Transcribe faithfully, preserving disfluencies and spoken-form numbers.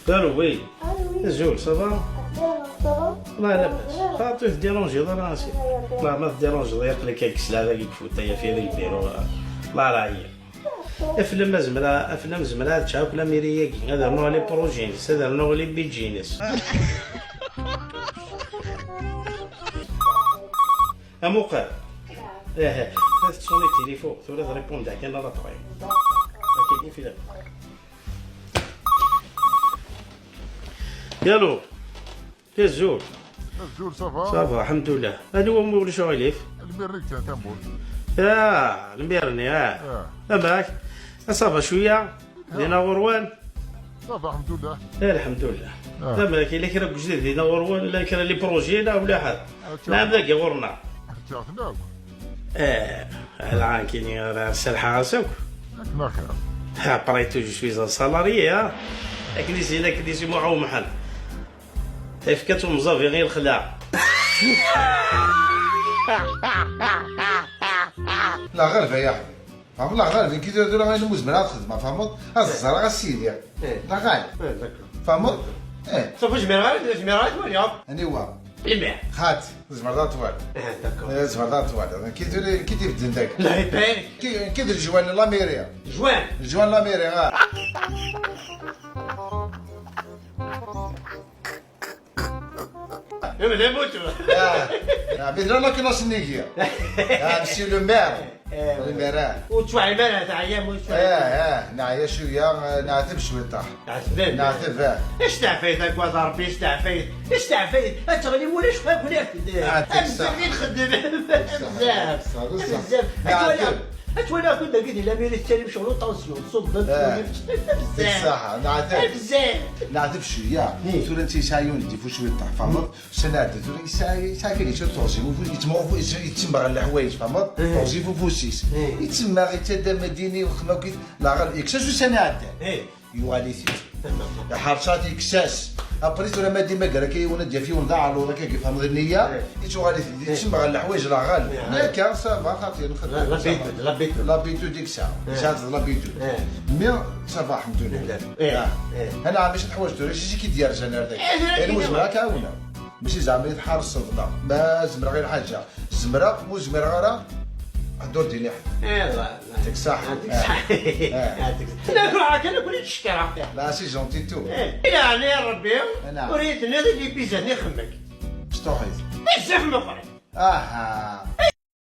Allô, oui. Azul, ça va? Là, labas. Ah, tu te déranges, là, là, c'est. Là, ma te déranges, là, aql-ik ak sla dagi deg futayi, fi dagi lbiru. Là, là, là. Aflam zemreɣ, aflam zemreɣ ad ččeɣ akk lamiri-agi, ad rnuɣ les projets-ines, ad rnuɣ les budgets-ines. Amuqel. Ih, ih. Ad tettṣuni tilifun, tura tṛipundi kan à l'appareil. Akka i fi. Allô. Azul. Azul, ça va? Ça va, alḥemdulillah. Anwa umi ulac aɣilif? Lmirni kan tamurt. Ah, lmirni, ah. Ah. Amek? Ah, ça va cwiya? Ah. Dina ɣur-wen? Ça va, alḥemdulillah. Eh, alḥemdulillah. Ah. Amek, yella kra n wejdid dina ɣur-wen? Llan kra les projets neɣ ulaḥed? Neɣ dagi ɣur-neɣ? Akka, akk. Eh, ala, kini ara serḥeɣ-as akk. Akken axir. Après tout, je suis un salarié, hein. Akken i s-yenna, akken i s-imuḥ umḥend. Tayefka tumẓabi i lexla. La ɣerba ya ḥbi. Fahmeḍ la ɣerba, ki tura tura ayen umi zemreɣ ad xedmeɣ, fahmeḍ? Ad ẓẓreɣ, ad ssidiɣ. Eh. La ɣerba. Eh, d'accord. Fahmeḍ? Eh. Sauf ur zmireɣ ara, ur zmireɣ ara ad waliɣ. Aniwa? Lemmer. Xaṭi, tzemreḍ ad twaliḍ. Eh, d'accord. Eh, tzemreḍ ad twaliḍ. Ki tura, ki t-ibedden dagi. La ibarik. Ki, ki d leǧwan n lamiri. Leǧwan. Leǧwan n lamiri, ah. Iwet amutur. Ah, ah, mais là, la classe nigi. Ah, monsieur le maire. Eh, le maire, ah. Ur ttwaɛim ara, teɛyam, ur ttwaɛim. Eh, eh, neɛya cwiya, eh, neɛteb cwiṭaḥ. Neɛteb. Neɛteb, eh. Isteɛfayt, agad Rebbi, isteɛfayt. Isteɛfayt. Ad teɣlim ulac akk. Ah, am zik i nxeddem. Bezzaf. Bezzaf. Bezzaf. Neɛteb. Ad twaliḍ akk dagi di lamiri tettalim ccɣel uṭansyu, ṣṣubbem, eh, bezzaf. Ṣṣaḥa, neɛteb. Bezzaf. Neɛteb cwiya. Hmm. Tura netta yesɛa yiwen n difu cwiṭaḥ, tfehmeḍ? Sanaɛdda tura yesɛa, yesɛa kan yesɛa teɣzi, yettemɣ-, yettemɣer leḥwayeǧ, tfehmeḍ? Hmm. Teɣzi ɣef ufus-is. Hmm. Yettemmeɣ, yettaddam ad d-yini, yexdem akk, la ɣer, yekkes-as ussan iɛeddan. Hmm. Yuɣal-it-id. Iḥerṣ-at, yekkes-as. Après tura ma d-imager akka yiwen ad d-yaf yiwen d aɛluḍ akka, tfehmeḍ nniya, eh, yettwaɣal-it-id, eh, yettemmeɣ leḥwayeǧ la ɣer. Eh. Akka, ça va, xaṭi, nxeddem. L'habitude, l'habitude. L'habitude i yesɛa. Eh. Yesɛa l'habitude. Eh. Mais ça va, alḥemdulillah. Eh. Ah. Eh. Ana ɛemmi, teḥwaǧ tura, zik i d-yerzan ar dagi. Eh, eh, eh. Mazal zemreɣ ad k-ɛawneɣ. Mačči zeɛma i tḥerṣeḍ, neɣ ma zemreɣ i lḥaǧa. Zemreɣ, ma ur zmireɣ ara, ad ur d-iniɣ. Eh, voilà. Yɛṭik ṣṣeḥḥa. Yɛṭik ṣṣeḥḥa. Eh. Yɛṭik ṣṣeḥḥa. La, ruḥ kan, ad ken-id-cekkreɣ. La, c'est gentil tout. Eh, yeɛni Rebbi, ur iyi-tenniḍ i lpizza-nni xemmek. Mecṭuḥit. Bezzaf meqqren. Aha.